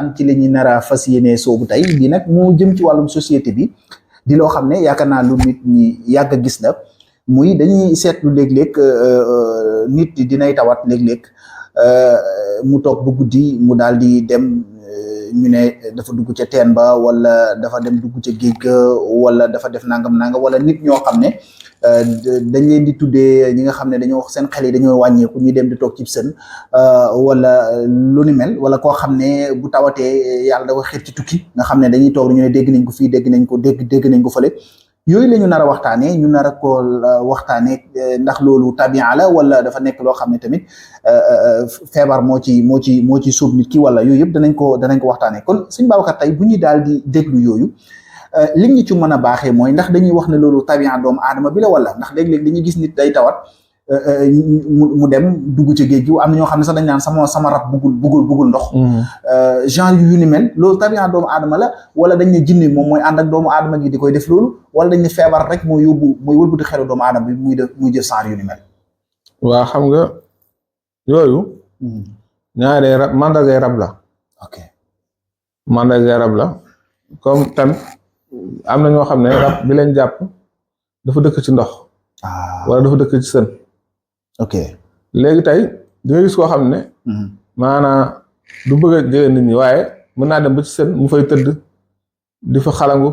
ci la ñuy nar a fas yéene soobu tey bi nag moo jëm ci wàllum société bi di loo xam ne yaakaar naa lu nit ñi yàgg a gis la muy dañuy seetlu léeg-léeg nit dinay tawat léeg-léeg mu toog bu guddi mu daal di dem ñu ne dafa dugg ca teen ba wala dafa dem dugg ca géej ga wala dafa def nangam wala nit ñoo xam ne dañ leen di tuddee ñi nga xam ne dañoo wax seen xel yi dañoo wàññeeku ñuy dem di toog ci sën wala lu ni mel wala koo xam ne bu tawatee yàlla dafa xir ci tukki nga xam ne dañuy toog ñu ne dégg nañ ko fii dégg nañ ko fële yooyu la ñu nar a waxtaanee ñu nar a ko waxtaanee ndax loolu tabia la wala dafa nekk loo xam ne tamit feebar moo ci sóob nit ki wala yooyu yëpp danañ ko waxtaanee kon sëñ Babacar tey bu ñuy daal di déglu yooyu li ñu ci mën a baaxee mooy ndax dañuy wax ne loolu tabia doomu aadama bi la wala ndax léeg-léeg dañuy gis nit day tawat mu dem dugg ci géej gi am na ñoo xam ne sax dañ naan sama rab bugul ndox genre yu ni mel loolu tabia doomu aadama la wala dañ ne jinne moom mooy ànd ak doomu aadama gi di koy def loolu wala dañ ne feebar rek mooy wëlbati xelu doomu aadama bi muy jël genre yu ni mel waaw xam nga yooyu ñaare rab mandargay rab la ok mandargay rab la comme tamit am na ñoo xam ne rab bi leen jàpp dafa dëkk ci ndox wala dafa dëkk ci sën ok léegi tey di nga gis koo xam ne maanaam du bëgg a jege nit ñi waaye mën naa dem ba ci sën mu fay tëdd di fa xalangu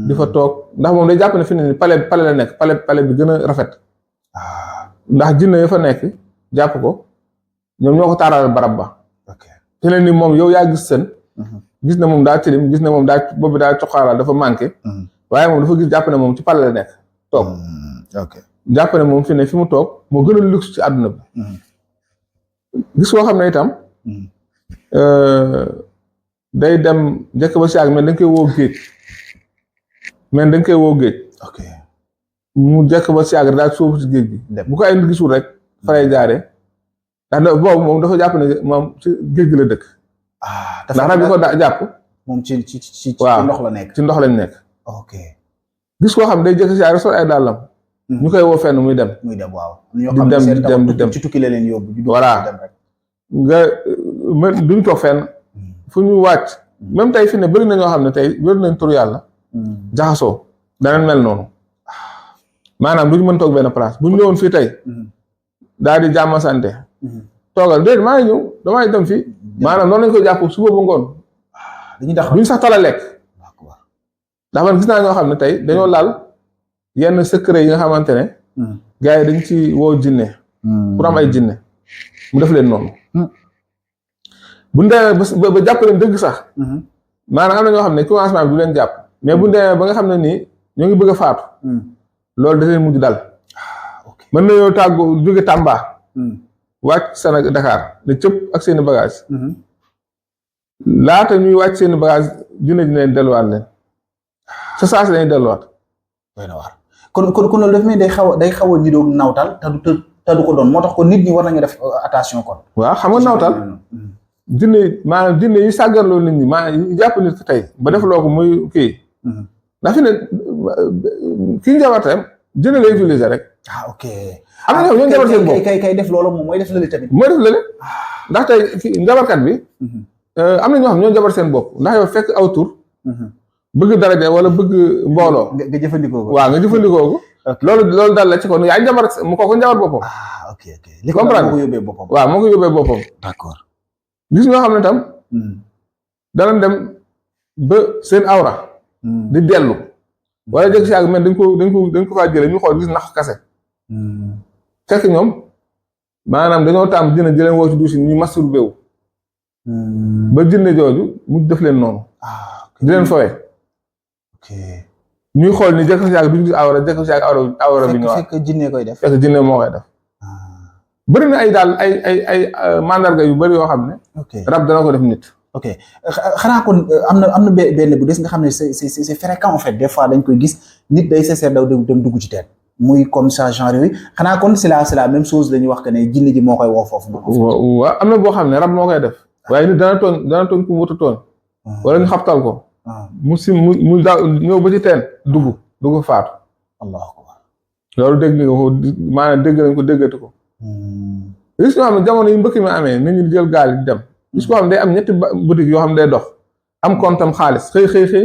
di fa toog ndax moom day jàpp ne fi ne ni pale la nekk pale bi gën a rafet ndax jinne ya fa nekk jàpp ko ñoom ñoo ko taaral barab ba te ne ni moom yow yaa gis sën gis na moom daa tilim gis na moom daa boobu daa coxaaral dafa manqué waaye moom dafa gis jàpp ne moom ci pale la nekk toog jàpp ne moom fi ne fi mu toog moo gën a luxe ci àdduna bi gis koo xam ne itam day dem njëkk ba si àgg mais dañ koy woo géej mu njëkk ba si àgg daal sóobu ci géej gi bu ko ay nit gisul rek fa lay jaaree ndax boobu moom dafa jàpp ne moom ci géej gi la dëkk ndax rab yi ko jàpp moom ci ndox la nekk ci ndox lañ nekk ok gis koo xam day jëkk si àgg sol ay dàllam ñu koy woo fenn muy dem waaw di dem ci tukki la leen yóbbu voilà nga duñ toog fenn fu ñu wàcc même tey fi ne bëri na ñoo xam ne tey bëri nañ tur yàlla jaxasoo danañ mel noonu maanaam duñ mën toog benn place buñ ñëwoon fii tey daal di jàmm sante toogal déedéet maa ngi ñëw damay dem fii maanaam noonu lañ koy jàpp suba ba ngoon duñ sax tala lekk ndax man gis naa ñoo xam ne tey dañoo laal yenn secret yi nga xamante ne gars yi dañ ci woo jinne pour am ay jinne mu def leen noonu bu ñu demee ba jàpp leen dëgg sax maanaam am na ñoo xam ne commencement bi du leen jàpp mais bu ñu demee ba nga xam ne nii ñoo ngi bëgg a faatu loolu da leen mujj dal mën nañoo tàggu jóge Tamba wàcc Sénégal Dakar ne cëpp ak seeni bagage laata ñuy wàcc seeni bagage jinne ji leen delluwaat leen sa saa si lañuy delluwaat kon loolu daf may day xaw a niroog nawtal te du ko doon moo tax kon nit ñi war nañu def attention kon waaw xam nga nawtal jinne yi sàggarloo nit ñi maanaam yi jàpp nit ki tey ba def loo ko muy kii ndax fi ne kii njabarteem jinne lay utiliser rek ok am na ñoo njabar seen bopp kay def loolu moom mooy def lële tamit mooy def lële ndax tey kii njabarkat bi am na ñoo xam ñoo njabar seen bopp ndax yow fekk aw tur bëgg daraja wala bëgg mbooloo nga jëfandikoo ko waaw nga jëfandikoo ko loolu daal la ci kon yaa njabar mu kooku njabar boppam ok li ko moo ko yóbbee boppam waaw moo ko yóbbee boppam d'accord gis ñoo xam ne tam danañ dem ba seen awra di dellu wala jëkk si ak mais dañ ko faa jële ñu xool gis nax kase fekk ñoom maanaam dañoo tàmm jinne jëleen woo ci duusi ñu masturbé wu ba jinne jooju mu def leen noonu di leen fawee ñuy xool ni jëkk si ak duñu gis awra jëkk si ak awra bi ñëwaat fekk jinne koy def fekk jinne moo koy def bëri na ay daal ay mandarga yu bëri yoo xam ne rab dana ko def nit ok xanaa kon am na benn bu des nga xam ne c'est fréquent en fait des fois dañ koy gis nit day seeseer daw dem dugg ci teen muy comme ça genre yooyu xanaa kon c'est la même chose la ñuy wax que ne jinne ji moo koy woo foofu waaw am na boo xam ne rab moo koy def waaye nit dana tooñ ku mu wut a tooñ wala ñu xabtal ko mu daaw ñëw ba ci teen dugg faatu allahu akbar loolu dégg nga ko maanaam dégg nañ ko déggati ko gis ñoo xam ne jamono yi mbëkk mi amee nit ñi jël gaal yi dem gis koo xam ne day am ñetti boutique yoo xam ne day dox am comptam xaalis xëy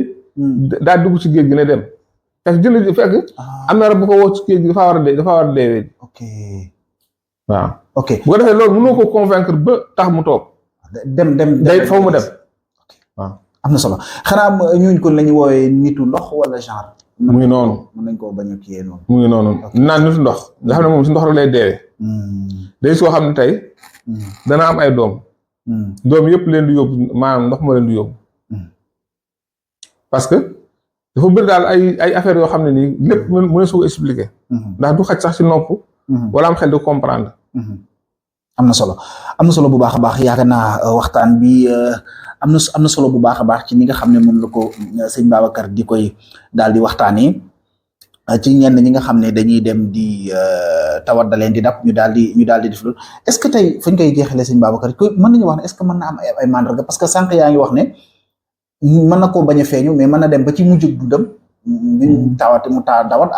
daal dugg ci géej gi ne dem fekk am na rab bu ko woo ci géej gi dafa war a deewee ok waaw ok bu ko defee loolu mënoo ko convaincre ba tax mu toog dem day faw mu dem waaw am na solo xanaa ñooñu kon la ñu woowee nitu ndox wala genre mu ngi noonu mën nañ koo bañ a kiyee noonu mu ngi noonu naan nitu ndox nga xam ne moom si ndox rek lay deewee day soo xam ne tey dana am ay doom yëpp leen di yóbbu maanaam ndox moo leen di yóbbu parce que dafa bëri daal ay affaires yoo xam ne nii lépp mu ne su ko expliquer ndax du xaj sax ci nopp wala am xel di comprendre am na solo bu baax a baax yaakaar naa waxtaan bi am na solo bu baax a baax ci ni nga xam ne moom la ko sëñ Babacar di koy daal di waxtaanee ci ñenn ñi nga xam ne dañuy dem di tawat da leen di dab ñu daal di def loolu est-ce que tey fañ koy jeexalee sëñ Babacar ko mën nañu wax ne est-ce que mën na am ay mandarga parce que sànq yaa ngi wax ne mën na koo bañ a feeñu mais mën na dem ba ci mujjug du dem biñ tawate mu dawat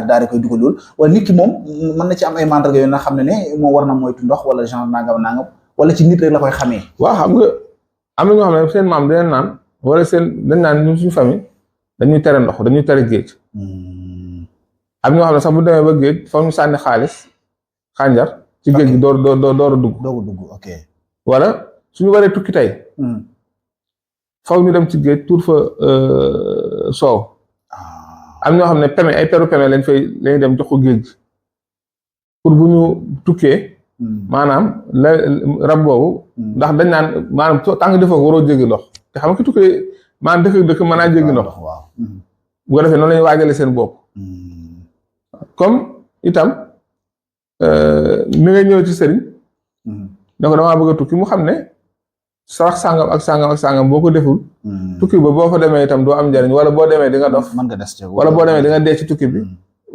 daari koy dugal loolu wala nit ki moom mën na ci am ay mandarga yooyu nga xam ne moom war na moytu ndox wala genre nangam wala ci nit rek la koy xamee. waaw xam nga am na ñoo xam ne seen maam dañ naan wala dañ naan ñun suñu famille dañuy tere ndox dañuy tere géej. am ñoo xam ne sax bu demee ba géej foog ñu sànni xànjar ci géej gi door a dugg. ok. wala suñu waree tukki tey. faw ñu dem ci géej tuur fa soow. am ñoo xam ne ay peru peme lañ dem jox ko géej gi pour bu ñu tukkee. maanaam rab boobu. ndax dañ naan maanaam tànk defoo ko waroo jéggi ndox te xam nga ki tukkee maanaam dëkk mën naa jéggi ndox. bu ko defee noonu la ñuy waajale seen bopp. comme itam ni nga ñëw ci sëriñ. donc damaa bëgg a tukki mu xam ne sarax sàngam ak sàngam boo ko deful. tukki ba boo fa demee itam doo am njariñ wala boo demee di nga dof. mën nga des ci wala boo demee di nga dee ci tukki bi.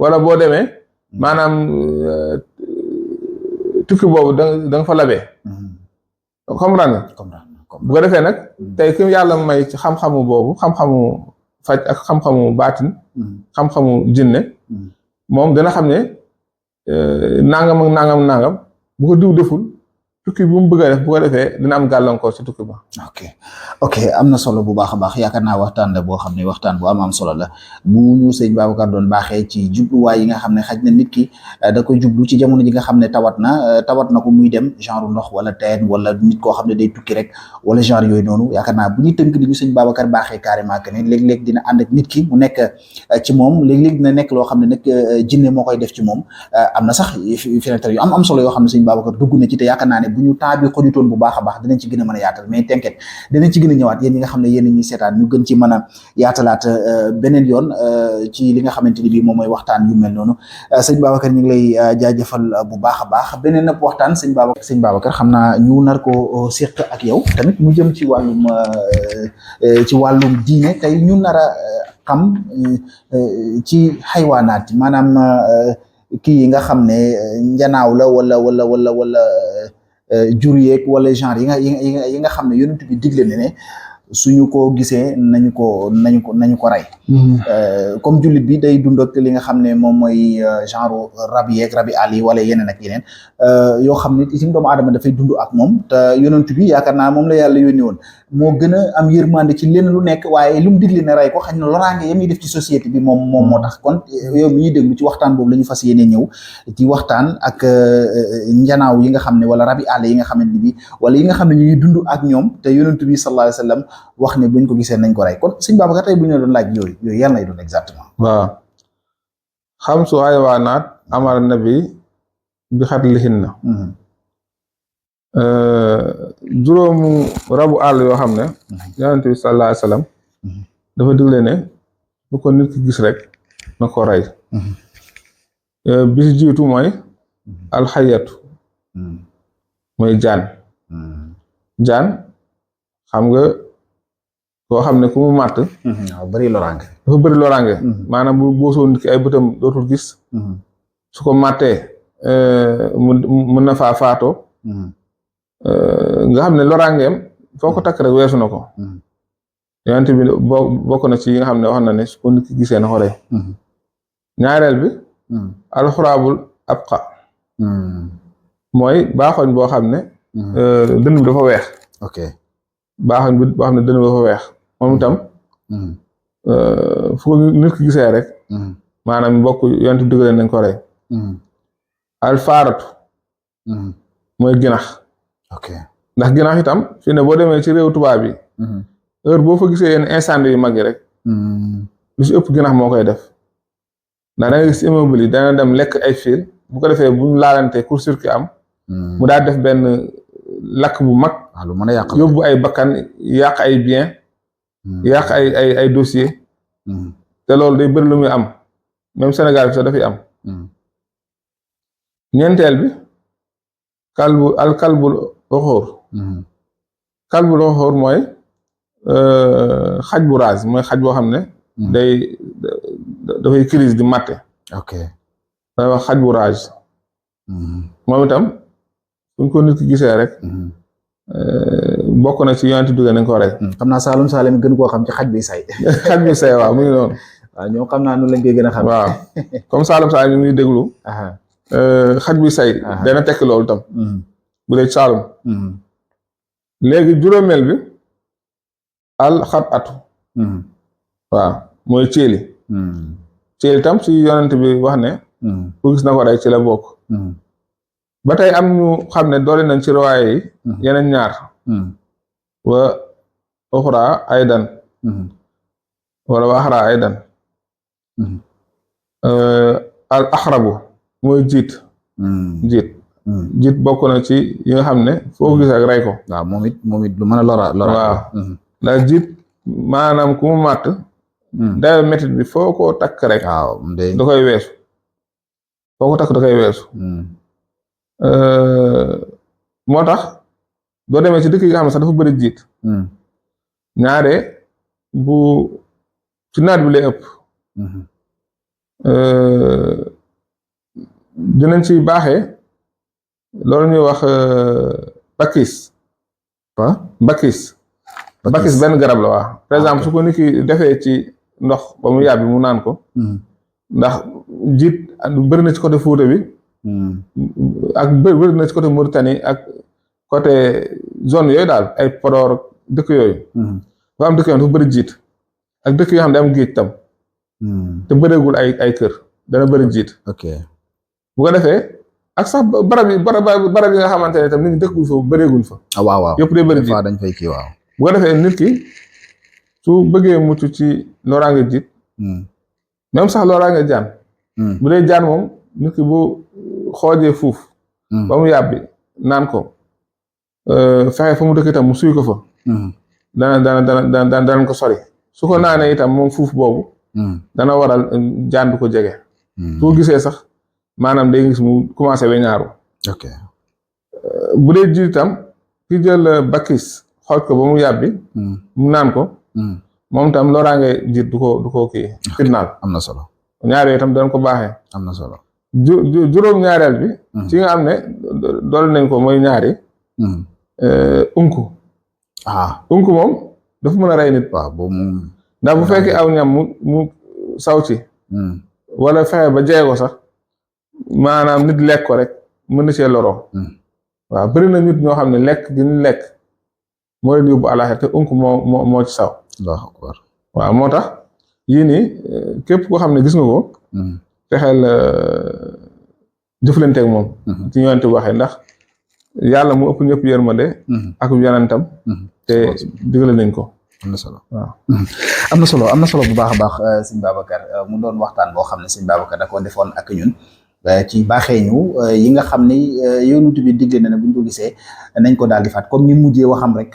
wala boo demee maanaam tukki boobu da nga fa labee. comprendre nga. bu ko defee nag tey ki yàlla may ci xam-xamu boobu xam-xamu faj ak xam-xamu baatin. xam-xamu jinne moom dana xam ne nangam ak nangam bu ko diw deful tukki bu mu bëgg a def bu ko defee dina am gàllankoor ci tukki ba. ok am na solo bu baax a baax yaakaar naa waxtaan la boo xam ne waxtaan bu am solo la bu ñu sëñ Babacar doon baaxee ci jubluwaay yi nga xam ne xaj na nit ki da koy jublu ci jamono ji nga xam ne tawat na ko muy dem genre ndox wala teen wala nit koo xam ne day tukki rek wala genre yooyu noonu yaakaar naa bu ñuy tënk li ñu sëñ Babacar baaxee carrément que ne léeg-léeg dina ànd ak nit ki mu nekk ci moom léeg-léeg dina nekk loo xam ne nag jinne moo koy def ci moom am na sax fenêtre yu am solo yoo xam ne sëñ Babacar dugg na ci te yaakaar naa ne bu ñu temps bi xojutoon bu baax a baax dinañ ci gën a mën a yaatal mais t'inquiète dinañ ci gën a ñëwaat yéen ñi nga xam ne yéen ñuy seetaan ñu gën ci mën a yaatalaat beneen yoon ci li nga xamante ni bii moom mooy waxtaan yu mel noonu sëñ Babacar ñu ngi lay jaajëfal bu baax a baax beneen nag waxtaan sëñ Babacar xam naa ñu nar ko seq ak yow tamit mu jëm ci wàllum diine tey ñu nar a xam ci xaywaanaat maanaam kii yi nga xam ne njanaaw la wala jur yeeg wala genre yi nga xam ne yonent bi digle ne suñu ko gisee nañu ko rey. Comme jullit bi day dund ak li nga xam ne moom mooy genre rab yeeg rabi àll yi wala yeneen ak yeneen yoo xam ne itam doomu aadama dafay dund ak moom te yonent bi yaakaar naa moom la yàlla yónni woon moo gën a am yërmande ci lenn lu nekk waaye lu mu digle ne rey ko xañ na loraange ya muy def ci société bi moom moo tax kon yow mi ñuy déglu ci waxtaan boobu la ñu fas yéene ñëw ci waxtaan ak njanaaw yi nga xam ne wala rabi àll yi nga xamante ni bi wala yi nga xam ne ñu ngi dund ak ñoom te yonent bi sallallahu alayhi wa sallam wax ne buñ ko gisee nañ ko rey kon sëñ Babacar tey bu ñu la doon laaj yooyu yàlla lay doon exactement. waaw xam su haywaanaat amara nabi bi xatlihinna juróomu rabu àll yoo xam ne yonent bi sallallahu alayhi wa sallam dafa digle ne bu ko nit ki gis rek na ko rey bi si jiitu mooy alxayatu mooy jaan xam nga koo xam ne ku mu màtt bëri loraange dafa bëri loraange maanaam bu boosoo nit ki ay bëtam dootul gis su ko màttee mën na faa faatoo nga xam ne loraangeem foo ko takk rek weesu na ko yonent bi bokk na ci yi nga xam ne wax na ne su ko nit ki gisee na ko rey ñaareel bi alxuraabul abqa mooy baaxoñ boo xam ne dënn bi dafa weex ok baaxoñ bi boo xam ne dënn ba fa weex moom itam fu ko nit ki gisee rek maanaam mbokk yonent bi digale nañ ko rey alfaaratu mooy ginax ok ndax ginax itam fi ne boo demee ci réew tubaab bi heure boo fa gisee yenn incendie yu mag yi rek lu ci ëpp ginax moo koy def ndax da nga gis immeuble yi dana dem lekk ay fil bu ko defee buñ laalante court-circuit am mu daal def benn lakk bu mag lu mën a yàq yóbbu ay bakkan yàq ay bien yàq ay dossier te loolu day bëri lu muy am même Sénégal bi sax dafay am ñeenteel bi kalbul oxóor kalbul oxóor mooy xaj bu raas mooy xaj boo xam ne dafay crise di matte ok day wax xaj bu raas moom itam suñ ko nit ki gisee rek bokk na ci yonent duggee nañ ko rey xam naa Saalum Saalum gën koo xam ci xaj bi say xaj bi say waaw mu ngi noonu waaw ñoom xam naa noonu lañ koy gën a xam waaw comme Saalum Saalum ñu ngi déglu xaj bi say dana tekki loolu tam bu dee Saalum léegi juróomeel bi al xat atu waaw mooy céeli céeli tam ci yonent bi wax ne ku gis na ko rey ci la bokk ba tey am ñu xam ne doole nañ ci riwaaya yi yeneen ñaar wa oxra aydan wala wa axra aydan al axrabu mooy jiit bokk na ci yi nga xam ne foo gis ak rey ko waaw moom it lu mën a lora waaw ndax jiit maanaam ku mu màtt dayo métit bi foo ko takk rek waaw da koy weesu foo ko takk da koy weesu moo tax doo demee ci dëkk yi nga xam ne sax dafa bëri jiit ñaare bu ci naat bi lay ëpp dinañ ci baaxee loolu ñuy wax bakis benn garab la waa par exemple su ko nit ki defee ci ndox ba mu yàbbi mu naan ko ndax jiit bëri na ci côté Fuuta bi ak bëri na ci côté Mauritanie ak côté zone yooyu daal ay Podor dëkk yooyu dafa am dëkk yoo xam dafa bëri jiit ak dëkk yoo xam ne am géej tam te bëreegul ay kër dana bëri jiit ok bu ko defee ak sax barab yi nga xamante ne tam nit ñi dëkk fa bëreeguñ fa waaw yëpp day bëri jiit dañ fay kii waaw bu ko defee nit ki su bëggee mucc ci loraange jiit même sax loraange jaan bu dee jaan moom nit ki bu xoojee fuuf ba mu yàbbi naan ko fexe fa mu dëkk itam mu suy ko fa dana ko sori su ko naanee itam moom fuuf boobu dana waral jaan du ko jege soo gisee sax maanaam day gis mu commencé weñaaru ok bu dee jiit itam ki jël bakis xooj ko ba mu yàbbi mu naan ko moom itam loraange jiit du ko kii fitnaal am na solo ñaar yooyu itam dana ko baaxee am na solo juróom ñaareel bi ci nga xam ne dool nañ ko mooy ñaari unku unku moom dafa mën a rey nit waaw boobu moom ndax bu fekkee aw ñam mu saw ci wala fexe ba jeye ko sax maanaam nit lekk ko rek mën na cee loroo waaw bëri na nit ñoo xam ne lekk gi ñu lekk moo leen yóbbu àllaaxira te unku moo ci saw waaw moo tax yii nii képp koo xam ne gis nga ko fexeel jëflanteeg moom ci ñoonte waxee ndax yàlla mu ëpp ñëpp yërmande ak yonentam te digale nañ ko am na solo waaw am na solo bu baax a baax sëñ Babacar mu doon waxtaan boo xam ne sëñ Babacar da ko defoon ak ñun ci baaxee ñu yi nga xam ni yonent bi digle na ne buñ ko gisee nañ ko daal di faat comme ni mujjee waxam rek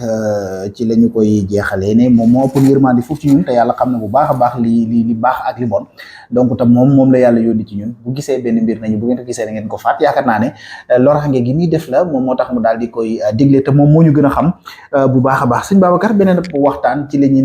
ci la ñu koy jeexalee ne moom moo ëpp yërmande foofu ci ñun te yàlla xam ne bu baax a baax li baax ak li bon donc tam moom la yàlla yónni ci ñun bu gisee benn mbir nañu bu ngeen ko gisee na ngeen ko faat yaakaar naa ne loraange gi muy def la moom moo tax mu daal di koy digle te moom moo ñu gën a xam bu baax a baax sëñ Babacar beneen waxtaan ci la ñuy